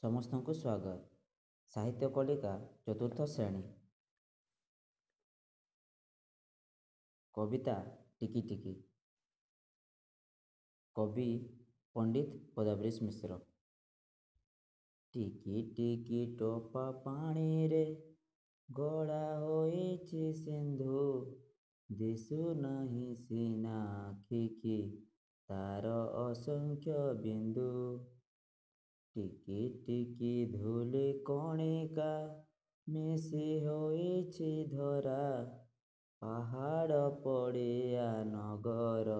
ସମସ୍ତଙ୍କୁ ସ୍ୱାଗତ। ସାହିତ୍ୟ କଳିକା, ଚତୁର୍ଥ ଶ୍ରେଣୀ। କବିତା ଟିକି ଟିକି। କବି ପଣ୍ଡିତ ଗୋଦାବରୀଶ ମିଶ୍ର। ଟିକି ଟିକି ଟୋପା ପାଣିରେ ଗଢ଼ା ହୋଇଛି ସିନ୍ଧୁ, ଦିଶୁନାହିଁ ସିନା ଆଖିକି ତାର ଅସଂଖ୍ୟ ବିନ୍ଦୁ। ଟିକି ଟିକି ଧୂଳି କଣିକା ମିଶି ହୋଇଛି ଧରା, ପାହାଡ଼ ପଡ଼ିଆ ନଗର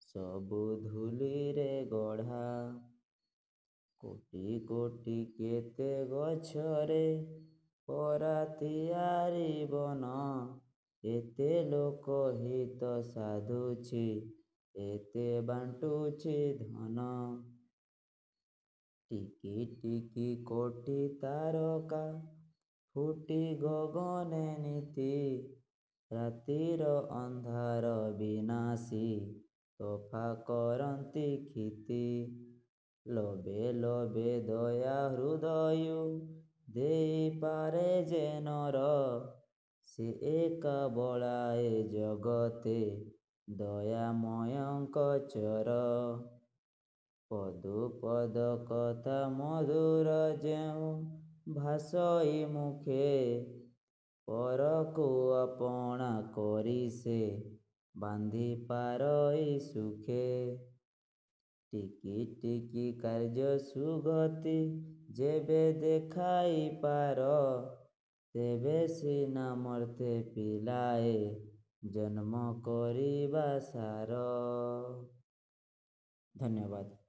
ସବୁ ଧୂଳିରେ ଗଢ଼ା। କୋଟି କୋଟି କେତେ ଗଛରେ ପରା ତିଆରି ବନ, ଏତେ ଲୋକ ହିତ ସାଧୁଛି, ଏତେ ବାଣ୍ଟୁଛି ଧନ। ଟିକି ଟିକି କୋଟି ତାରକା ଫୁଟି ଗଗନେ ନିତି, ରାତିର ଅନ୍ଧାର ବିନାଶି ତୋଫା କରନ୍ତି କ୍ଷିତି। ଲୋଭେ ଲୋଭେ ଦୟା ହୃଦୟୁ ଦେଇପାରେ ଯେ ନର, ସେ ଏକା ବଳାଏ ଜଗତେ ଦୟାମୟଙ୍କ ଚର। ପଦୁ ପଦ କଥା ମଧୁର ଯେଉଁ ଭାଷଇ ମୁଖେ, ପରକୁ ଆପଣା କରି ସେ ବାନ୍ଧି ପାରଇ ସୁଖେ। ଟିକି ଟିକି କାର୍ଯ୍ୟ ସୁଗତି ଯେବେ ଦେଖାଇ ପାର, ତେବେ ସିନା ମର୍ତ୍ତ୍ୟେ ପିଲାଏ ଜନ୍ମ କରିବା ସାର। ଧନ୍ୟବାଦ।